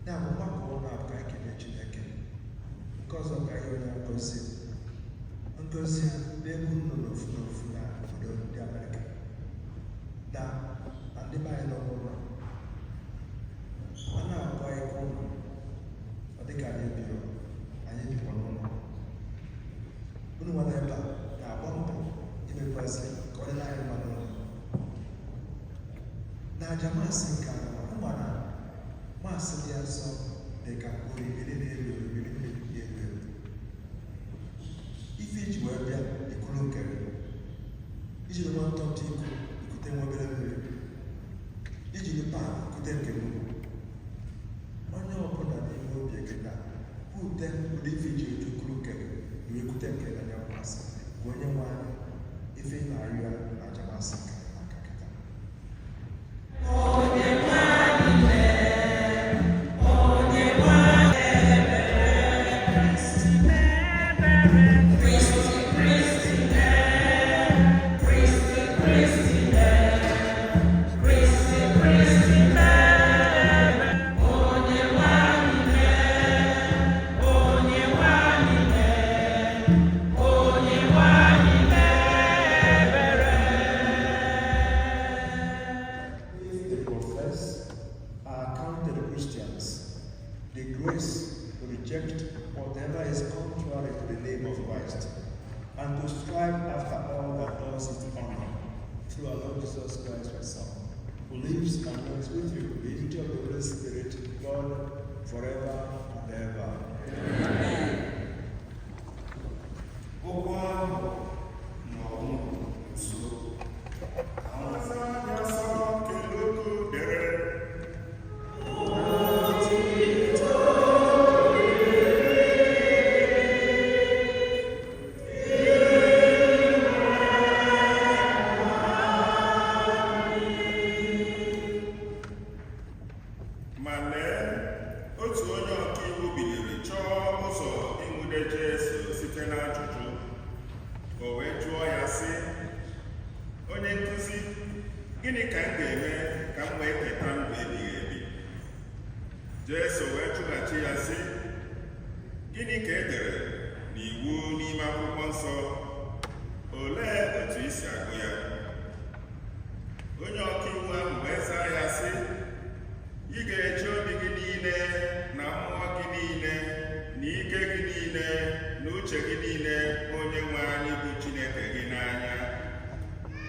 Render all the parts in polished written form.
Ya bụ mgbakọ ụlọ a bụ ka anyị kelee Chineke. Nke ọzọ, ka anyị onye ngozi ngozi n'ebe unu nọ n'ofu n'ofu na obodo ndị Amerịka na ndị be anyị nọ n'ụlọ. A na-akpọ anyị ka ụlọ ọ dịka anyị biro, anyị bikwa n'ụlọ. Unu nwa ebe a na-agba mbọ imekwasị ka ọ dịla anyị mma n'ụlọ. Na aja Mass nke a, ma na Mass dị asọ dị ka oriri na-elu oriri na-elu elu. Ife iji wee bịa ikulu nke gị, ijiri nwa ntọntọ iko ikute nwa obere mmiri, ijiri pan ikute nke gị. Onye ọbụla n'ime obi gị na kwute ụdị ife iji eju ikulu nke gị, wee kute nke na ya Mass bụ onye nwe anyị. Ife ị na-arịọ ya na aja Mass nke n'aka kịta. Onye nwe anyị mee, onye nwe anyị ebere, Kristi ebere, Kristi, Kristi mee, Kristi, Kristi mee, Kristi, Kristi mee, onye nwe anyị mee, onye nwe anyị mee, onye nwe anyị mee ebere. If they profess are accounted Christians, the grace to reject whatever is contrary to the name of Christ and to strive after all that does it honor, through our Lord Jesus Christ, your Son, who lives and reigns with you in the unity of the Holy Spirit, God, forever and ever. Amen. Okwu ahụ nọ unu nso. Ọzọ dị asọ nke Luku dere. Otito dịrị. Ma lee, otu onye ọkaiwu biliri chọọ ụzọ ịnwude Jesu site n'ajụjụ. O wee jụọ ya sị, "Onye nkụzi, gịnị ka m ga-eme ka m wee keta ndụ ebighị ebi?" Jesu wee jụghachi ya sị, "Gịnị ka e dere n'iwu n'ime akwụkwọ nsọ? Olee otu i si agụ ya?" Onye ọkaiwu ahụ wee zaa ya sị, "Ị ga-eji obi gị niile na mmụọ gị niile na ike gị niile na uche gị niile hụ onye nwe anyị bụ Chineke gị n'anya.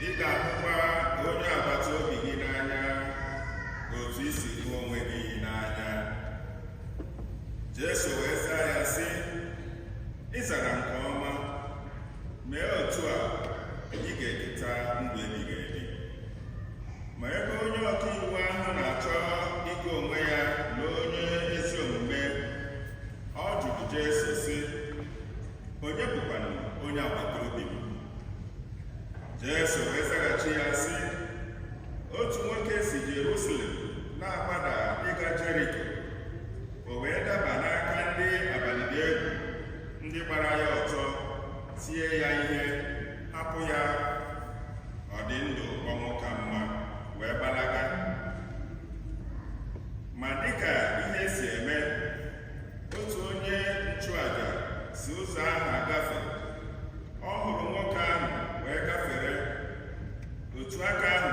Ị ga-ahụkwa onye agbata obi gị n'anya otu i si hụ onwe gị n'anya." Jesu wee zaa ya sị, "Ị zara nke ọma. Mee otu a, ị ga-eketa ndụ ebighị ebi." Ma ebe onye ọkaiwu ahụ na-achọ ịgụ onwe ya na onye ezi omume, ọ jụrụ Jesu sị, "Onye bụkwanụ onye agbata obi m?" Jesu wee zaghachi ya sị, "Otu nwoke si Jerusalem na-agbada ịga Jeriko. O wee daba n'aka ndị abalịdịegwu, ndị gbara ya ọtọ, tie ya ihe, hapụ ya ọ dị ndụ ọnwụ ka mma, wee gbalaga. Ma dịka ihe si eme, otu onye nchụaja si ụzọ ahụ agafe. Ọ hụrụ nwoke ahụ wee gafere. Otu aka ahụ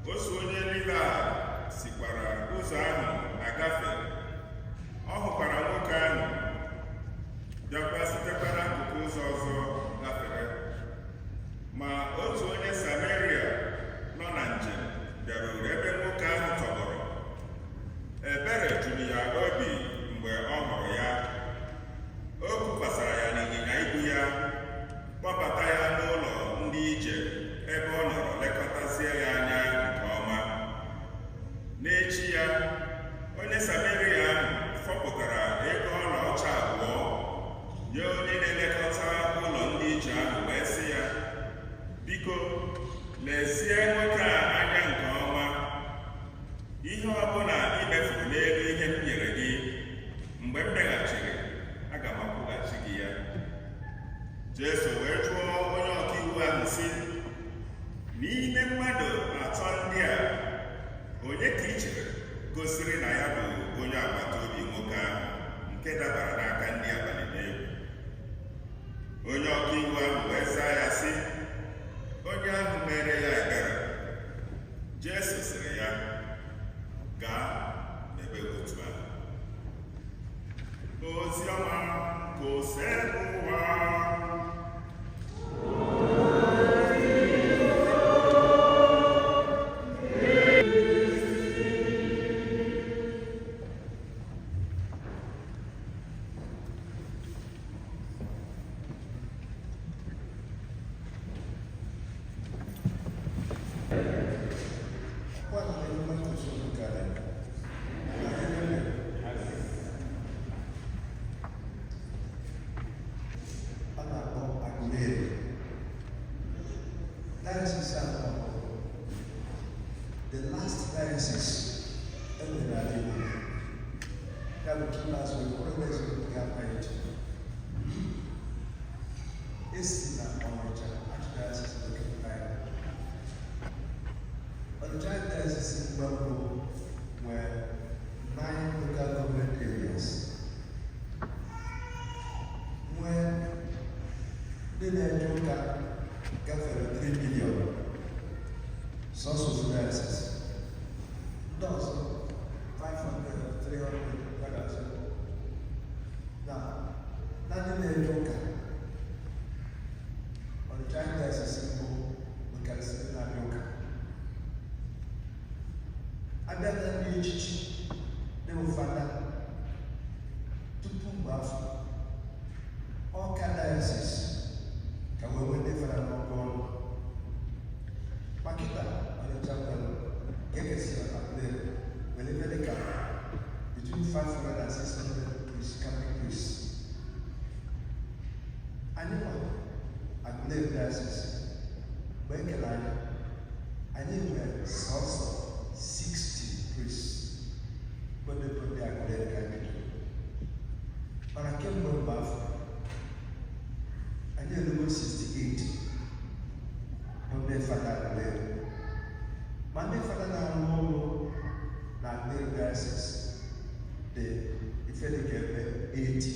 kwa, otu onye Livai sikwara ụzọ ahụ agafe. Ọ hụkwara nwoke ahụ, bịakwa sitekwa n'akụkụ ụzọ ọzọ gafere. Ma otu onye Sameria nọ na njem bịaruru ebe nwoke ahụ tọgbọrọ. Ebere juru ya obi mgbe ọ hụrụ ya. O kukwasara ya n'ịnyịnya ibu ya, kpọbata ya n'ụlọ ndị ije ebe ọ nọrọ lekọtazie ya anya nke ọma. N'echi ya, onye Sameria ahụ fọpụtara ego ọlaọcha 2 nye onye na-elekọta ụlọ ndị ije ahụ, wee sị ya, 'Biko, lezie nwoke a anya nke ọma. Ihe ọbụla ị mefuru n'elu ihe m nyere gị, mgbe m bịaghachiri, aga m akwụghachi gị ya.'" Jesu wee jụọ onye ọkaiwu ahụ sị, "N'ime mmadụ atọ ndị a, onye ka ị chere gosiri na ya bụ onye onye agbata obi nwoke ahụ nke dabara n'aka ndị abalị n'egwu? Onye ọka iwu ahụ wee zaa ya sị, onye ahụ mere ya ebere. Jesu sịrị ya, gaa mebe otu ahụ. Ozi ọma nke Osebụwa. Quando ele vai consumir cara, a na-akpọ Aguleri. Diocese a bụ the last diocese e nwere n'ala Igbo. Ya bụ nke ikpeazụ wee bụrụ eze nke afọ. Esi na Ọnịcha Archdiocese wee kepụta ya. Ọnịcha Diocese mgbe mbụ nwere nine local government areas. Nwee ndị na-eje ụka gafere 3 million sọsọ ofu diocese. Ndị ọzọ 500, 300 gagasị. Na ndị na-eje ụka, Ọnịcha Diocese mbụ nwekarịsịrị na-abịa ụka. Abịa na ndị echichi, ndị bụ fada tupu mgbe afọ, Ọka Diocese ka wee nwee ndị fada n'ọgụ ọnụ. Ma kịta, Ọnịcha nwere ka ekesịrị Aguleri nwere ebe dịka between 500 and 600 priests, Catholic priests. Anyị nwa Aguleri Diocese, mgbe e kere anyị, anyị nwere sọsọ 60 priests bụ ndị Aguleri ka anyị bidoro. Mana kemgbe mgbe afọ, anyị erugo 68 bụ ndị fada Aguleri. Ma ndị fada na-arụ ọrụ na Aguleri Diocese dị ife dịka ebe 80,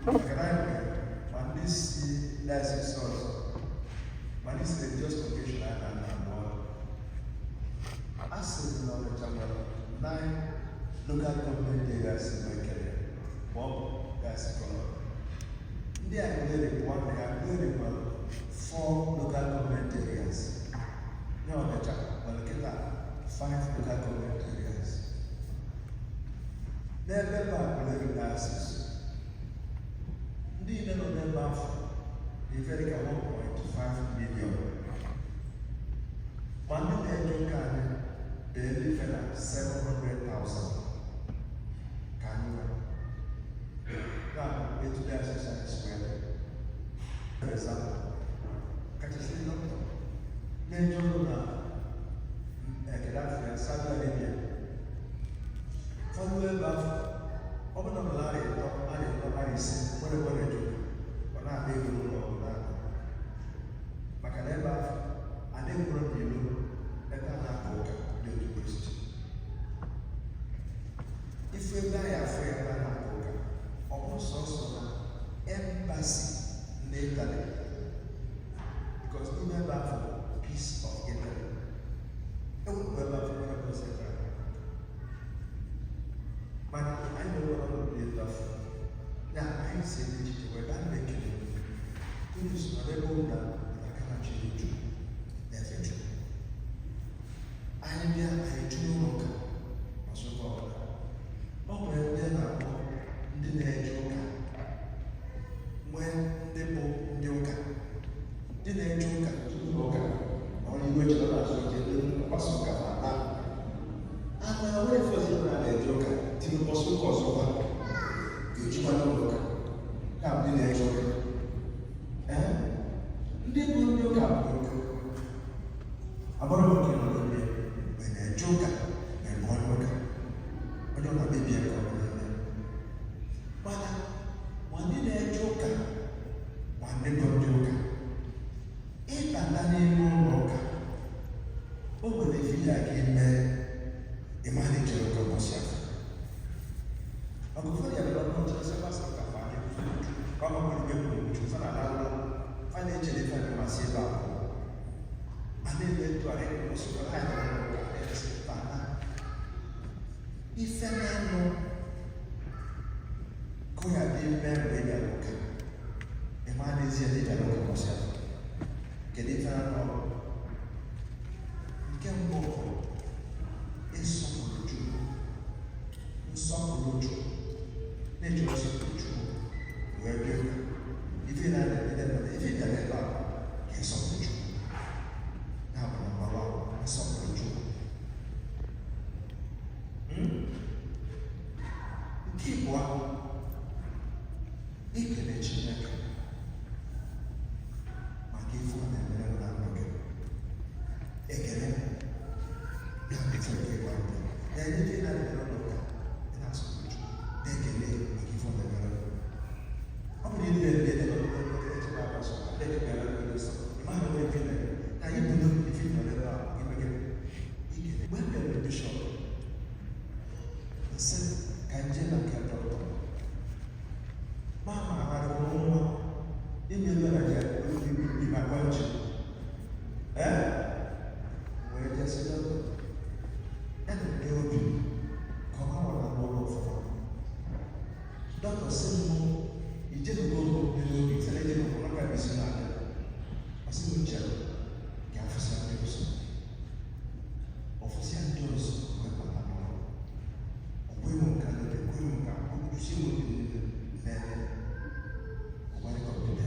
maka na anyị nwere ma ndị si diocese ọzọ, ma ndị si religious congregation a na-arụ ọrụ. A sịrị na Ọnịcha nwere nine local government areas nwekere ma ọ bụ diocese kọlọ. Ndị Aguleri bụ nwanne ya. Aguleri nwere four local government areas. Ndị Ọnịcha nwere kịta five local government areas. N'ebe bụ Aguleri Diocese, ndị niile nọ n'ebe ahụ dị ife dịka 1.5 million, ma ndị na-eje ụka anyị dị ebe ife na 700,000 ka anyị nwere. Ya bụ etu diocese anyị si wee dị. For example, kachasị ndị dọkịta na-eje ọrụ na Gaddafi, Saudi Arabia, ụfọdụ ebe ahụ, ọ bụ na ọ 3, 4, 5 nwere nwere eje ụka, ọ na-akpa ego n'ụlọ ọgwụ na-akụ, maka na ebe ahụ a na-ekwuru n'ilo ebe a na-aka ụka ndị otu Kristi. Ife ebe anyị afụ ya ebe a na-aka ụka, ọ bụ sọsọ na embassy ndị Italy, because n'ime ebe ahụ bụ piece of Italy. Ewepụ ebe ahụ, nwere bụzi ebe a na-aka ụka, mana anyị nwere ọnọdụ dị etu afọ ya. Anyị si n'echiche wee gaa na-ekele unu si nọrọ ebe unu na aka na chi Chukwu na-efe Chukwu. Anyị bịa, anyị jụ n'ụlọ ụka masị ụka ọbụla. Ọ nwere ndị a na-akpọ ndị na-eje ụka, nwee ndị bụ ndị ụka. Ndị na-eje ụka ụlọ ụka na onye iwe chere na-azụ oche ndị mgbasa ụka ma na ana nwere fọzi na na-eje ụka tinye ụbọchị ụka ọzọkwa ga-ejikwa n'ụlọ ụka. Ya bụ ndị na-eje ụka. Ee, ndị bụ ndị ụka bụ ụka agbara nwoke nọ n'ime mgbe na-eje ụka ma ebe onye ụka onye ọ na-ekpebi ya ka ọ bụrụ eme. Mana ma ndị na-eje ụka ma ndị bụ ndị ụka, ịbata n'ime ụlọ ụka, o nwere ife ya ka ime ịma na ijere ụka ụbọchị afọ. Ọ nwere ike kwuru Chukwu fa na-ala ụlọ fa na-echere ife na masị ebe a pụọ. A na-eme ntụgharị nsogbu ha nọ n'ụka na-esi na ife na-anụ ka ọ ya dị ime mgbe ị bịara ụka ị ma n'ezie na ị bịara ụka ụbọchị ahụ. Kedu ife na-anụ? Nke mbụ bụ ịsọpụrụ Chukwu, nsọpụrụ Chukwu, na-eji nsọpụrụ Chukwu wee bịa ụka. Ife na-adị mmadụ ife bịara ebe a ka ịsọpụrụ Chukwu ya bụ number one, nsọpụrụ Chukwu. Nke ịbụọ, ikele Chineke maka ife ọ na-emere na ndụ gị. Ekele ya bụ ife nke ịgba ndụ ya. Ife na-adịrị n'ụka, ị na-asọpụrụ Chukwu, na-ekele maka ife ọ na-emere. Ọ bụ na ị na-eme ebe ife na anyị bụ ife nọ ebe a ime gịnị? Ikele. Mgbe m bịara bishọp nsị ka nje na nke dọkịta mama agharịkwuru nwa ime ebe na ya ịmakwa nji ee wee jesi dọkịta ya na eme obi ka ọ nwere n'ụlọ ọfụma. Dọkịta sị m ijenugo n'obi sị na ejenugo maka isi na-abịa. Ọ sị m chere ka afụsịa ndị ọzọ, ọfụsịa ndị ọzọ wee bata n'ụlọ. Ọ bụghị m nke a na-eme, bụghị m nke a, ọ kwụsị m obi niile na-eme ọgbara kọmputa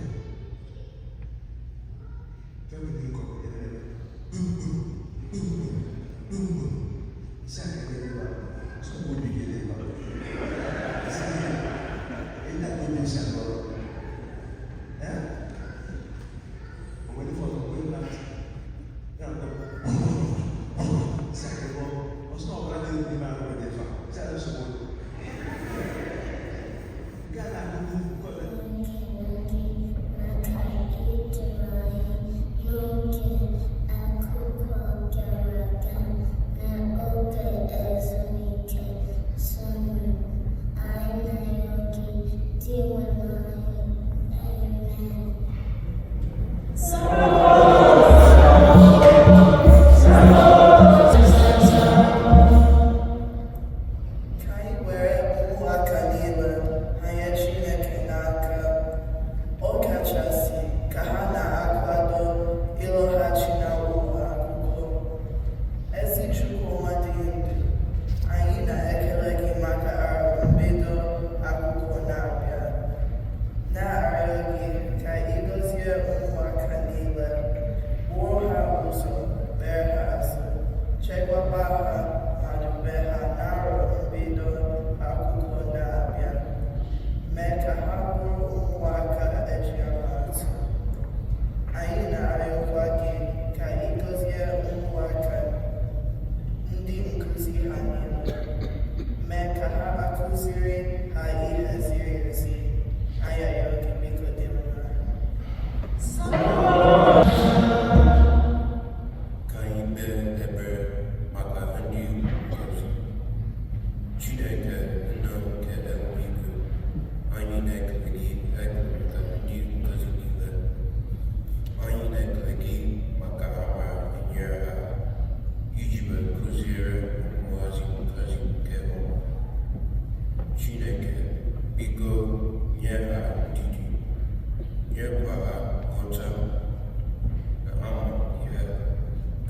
fẹ́mi kọ̀mpútà rẹ̀ gbùngbùn gbùngbùn gbùngbùn nsị akẹ́kẹ́ yẹ wa sọ wọ́n bí yẹ wa nsị yẹ ẹ̀yìn àti obi nsị àgọ́rọ̀ ẹ̀ ọ̀wẹ́ ní fọ́tò ọ̀wẹ́ ní láti yà ń gbọ́ nsị akẹ́kọ̀ọ́ ọ̀sán ọ̀gá ní ẹ̀mí máa ń wọlé fa nsị àlọ́ sọ̀rọ̀ gánà gbogbo kọ́lẹ̀. Maka idu anyị n'oge akụkọ gara aga na oge ezumike summer. Anyị na-arịọ gị, Dinwenụ anyị. Amen. Ka anyị were ụmụaka niile hanye Chineke n'aka, ọ kachasị ka ha na-akwado ịlọghachi n'ụlọ akwụkwọ. Ezi Chukwu ọma dị ndụ, anyị na-ekele gị maka arọ mbido akwụkwọ na-abịa. Na-arịọ gị ka ị gọzie ụmụaka niile, buru ha ụzọ, kpere ha azụ, chekwaba ha ma dube ha n'arọ mbido akwụkwọ na-abịa. Mee ka ha bụrụ ụmụaka eji ama atụ. Anyị na-arịọkwa gị ka ị gọzie ụmụaka, ndị nkụzi ha niile. Mee ka ha akụziri ha ihe ziri ezi. Anyị arịọ gị biko dị mma. Ka anyị kpee ekpere maka ndị nkụzi. Chineke nna nke eluigwe, anyị na-ekele gị ekele maka ndị nkụzi niile. Anyị na-ekele gị maka amara i nyere ha iji wee kụziere ụmụazị nkụzi nke ọma. Chineke, biko nye ha ndidi, nyekwa ha nghọta na amamihe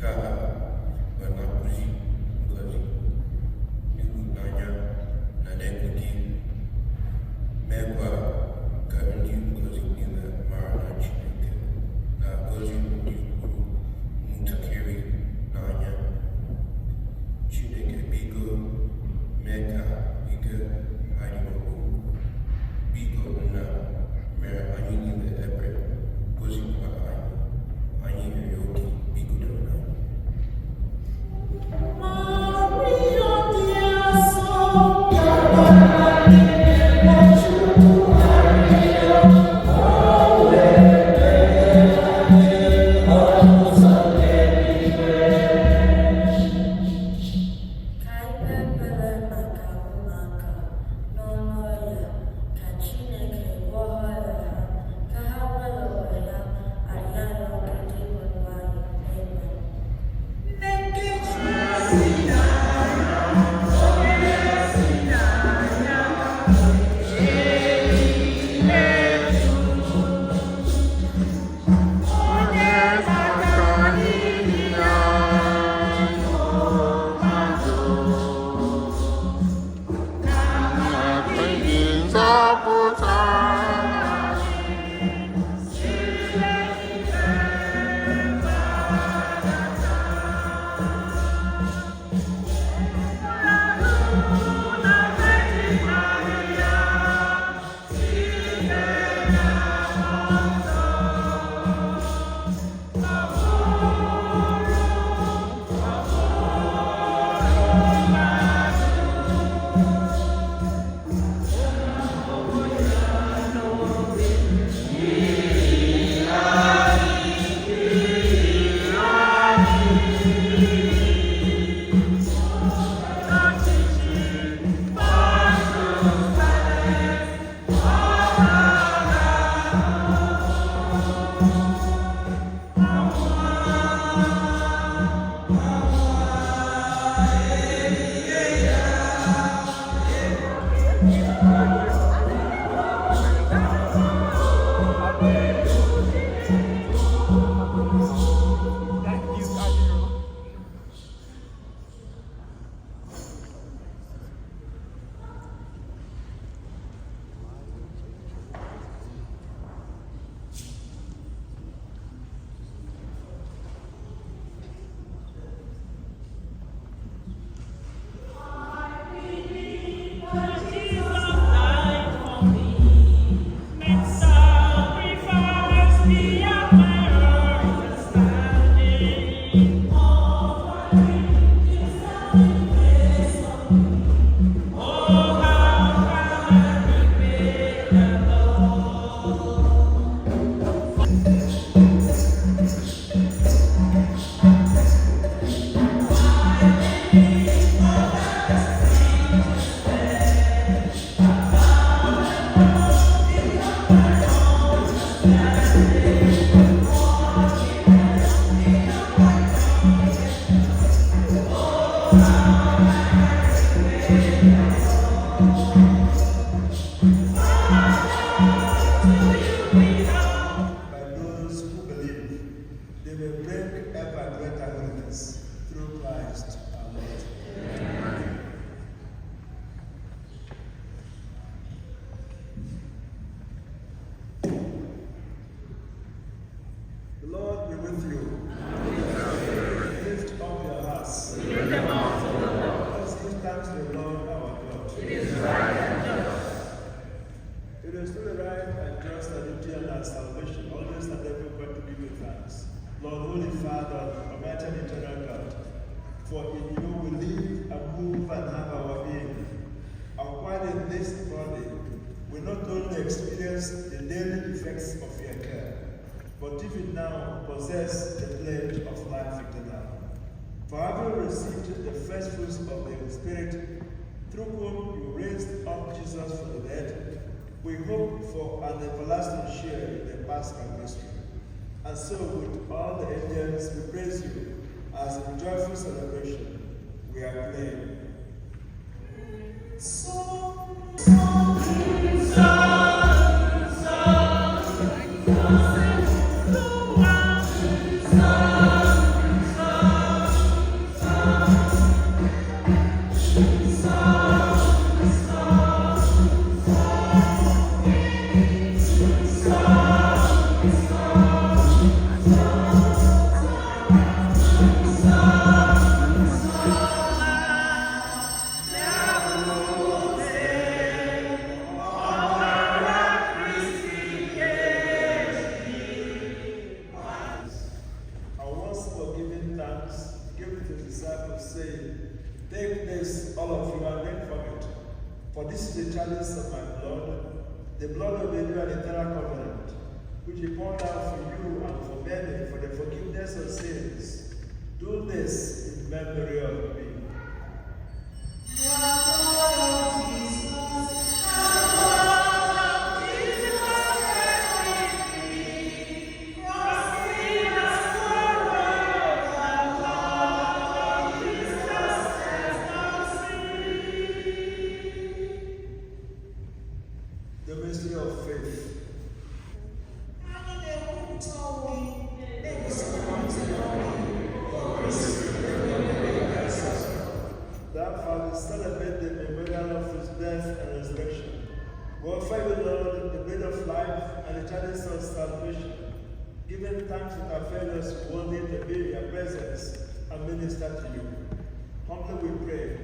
ka ha wee na-akụzi nkụzi n'ịhụnanya na n'egwu gị. Meekwa ka ndị nkụzi niile mara na Chineke na-agọzi ndị hụrụ ụmụntakịrị n'anya. Chineke, biko mee ka ike ha dị ukwuu. Biko nna, mere anyị niile ebere, gọzikwa anyị. Anyị rịọ gị biko dịrị anyị. Maria dị asọ, yọrọ Chukwu arịrịọ, o wee mee anyị ọnụ ụzọ eluigwe. Ka anyị kpee ekpere maka ụmụaka. Zọpụta anyị si n'eluigwe gbadata. Na Virgin Maria, site na mmụọ nsọ, Jesus died for me, made sacrifice beyond my understanding. Oh, how can I repay the Lord? By those who believe, they may bring ever greater holiness through Christ our Lord. The Lord be with you. Lift up your hearts. Let's give thanks to the Lord our God. It is right and just. It is truly right and just and duty and our salvation, always and everywhere to give you thanks. Lord, Holy Father, Almighty and eternal God, for in you we live and move and have our being. And while in this body, we not only experience the daily effects of your care, but even now possess the pledge of life eternal. For having received the first fruits of the Spirit, through whom you raised up Jesus from the dead, we hope for an everlasting share in the Paschal mystery. And so, with all the angels, we praise you as in joyful celebration we acclaim. And once more giving thanks, he gave it to his disciples, saying, Take this, all of you, and drink from it. For this is the chalice of my blood, the blood of the new and eternal covenant, which he poured out for you and for many for the forgiveness of sins. Do this in memory of me. The mystery of faith. Anyị na-ekwupụta ọnwụ gị, na-egosipụta ọnwụ gị, O Kristi, Therefore, we celebrate the memorial of his death and resurrection. We offer you, Lord, the bread of life and the chalice of salvation, giving thanks that our fellows worthy to be in your presence and minister to you. Humbly we pray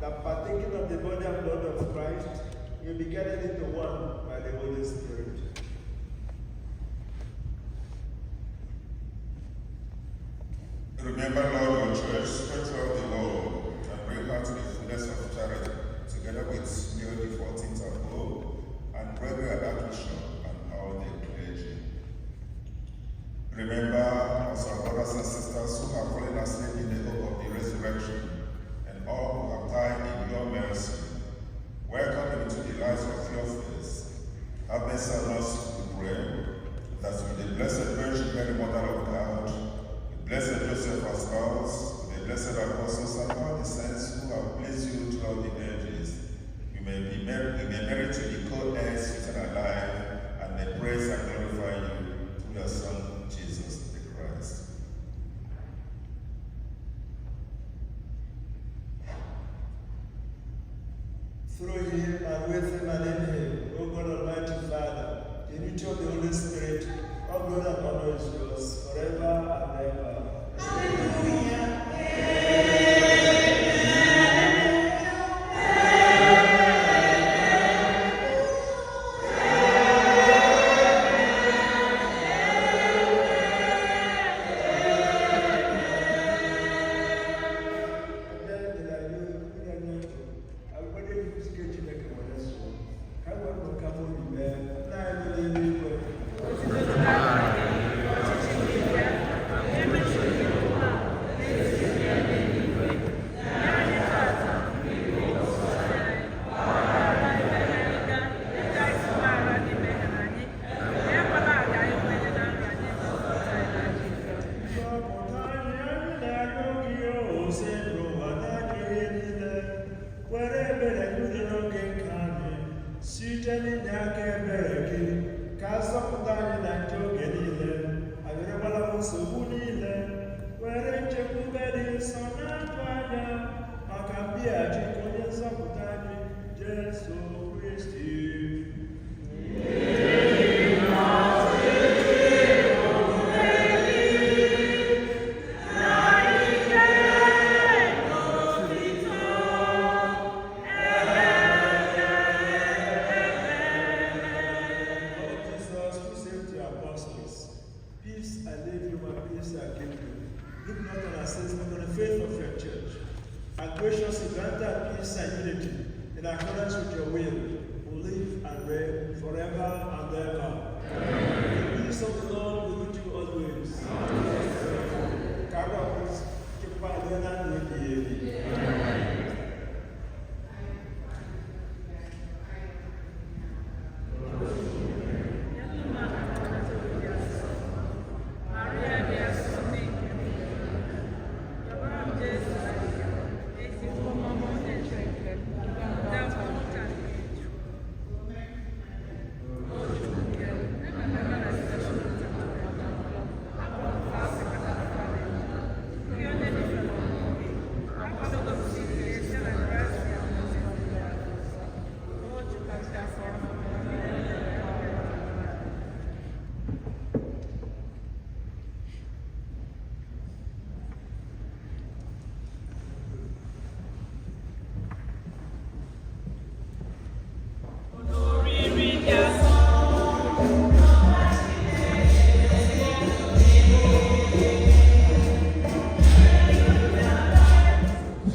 that partaking of the body and blood of Christ, we be gathered into one by the Holy Spirit. Remember, Lord, your church spread throughout the world and bring her to the fullness of charity, together with Leo the XIV and Pope, and Gregory Archbishop, and all the clergy. Remember also our brothers and sisters who have fallen asleep in the hope of the resurrection, and all who have died in your mercy. Welcome them into the light of your face. Have mercy on us, we pray, that with the Blessed Virgin Mary, Mother of God, the Blessed Joseph, our spouse, the blessed apostles, and all the saints who have pleased you throughout the ages, we may merit to be co-heirs with eternal life, and may praise and glorify you through your Son, Jesus the Christ. Through him and with him and in him, O God Almighty Father, the unity of the Holy Spirit, all glory and honor is yours forever and ever. Hallelujah. Were ebere gị n'oge nke anyị site n'inye aka ebere gị ka a zọpụta anyị na njọ oge niile anyịrekwala m nsogbu niile were nchekwube dị nsọ na-atụ anya maka mbịaghachi nke onye nzọpụta anyị Jesu Kristi. Lord Jesus, who said to your apostles, "Peace I leave you, my peace I give you." Look not on our sins, but on the faith of your church. And graciously grant her peace and unity in accordance with your will, who live and reign forever and ever. The peace of the Lord be with you always. Ka agwa chekwa adị na ndụ ebighị ebi.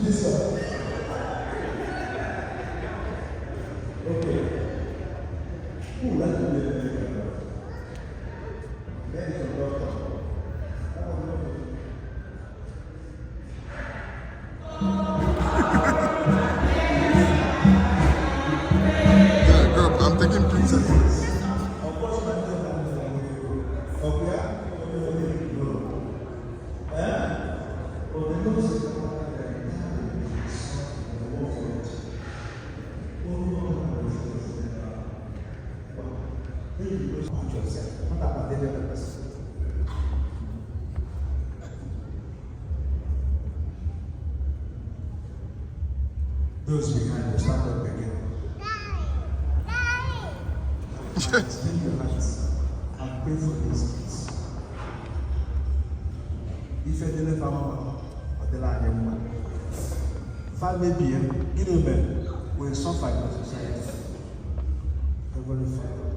Listen. Okay. Who would like to be a medical doctor? Medical doctor. That one, no. Yeah, girl, I'm taking pictures. Of course, my Okay? No. Eh? But the nose is not the work for it. On yourself, not about any other person. Those behind you, stand up again. And extend your hands and pray for these kids. Ife dịrị fa mma, ọ dịrị anyị mma. Fa mebie, gịnị mere? We suffer in the society. Heavenly Father,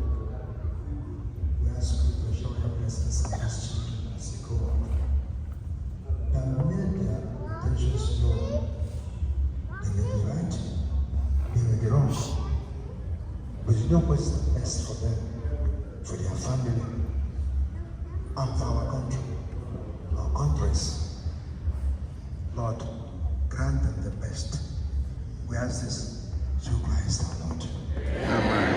we ask you to show your blessings on these children as they grow up. That may their intentions known. They may be right, they may be wrong. But you know what's the best for them, for their family, and for our country, our countries. Lord, grant them the best. We ask this through Christ our Lord. Amen.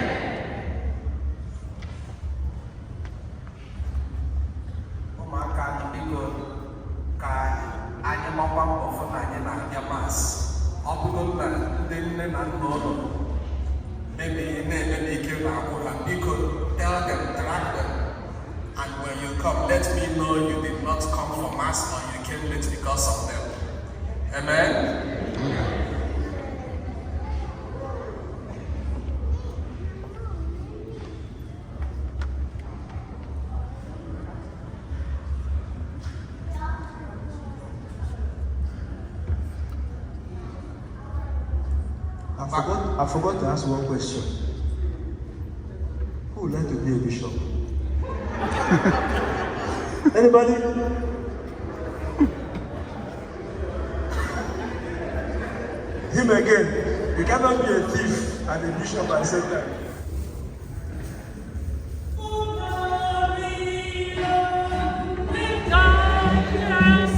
Ụmụaka anyị, biko, ka anyị gbakwa mbọ fụ na anyị na-abịa Mass. Ọ bụrụ na ndị nne na nna ụlọ maybe na-eme na ike na-agwụ ha, biko, tell them, track them, and when you come, let me know you did not come for Mass or you came late because of them. Amen. I forgot to ask one question. Who would like to be a bishop? Anybody? Him again. You cannot be a thief and a bishop at the same time. O Maria, with darkness,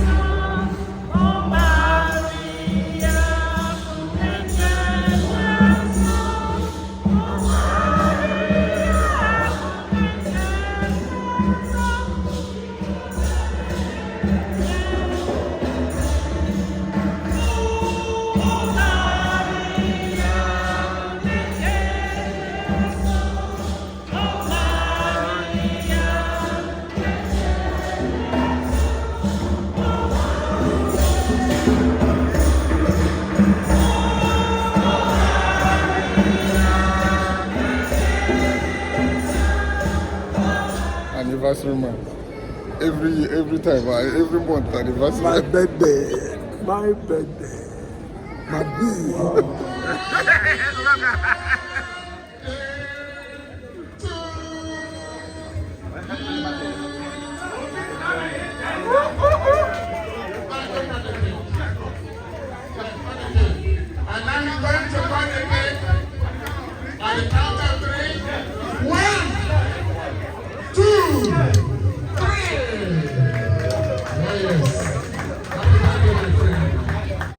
O Maria, with darkness, O Maria, with darkness. O Maria, with darkness, O Maria. Anniversary man. Every time, every month anniversary. My birthday, my birthday, my bee.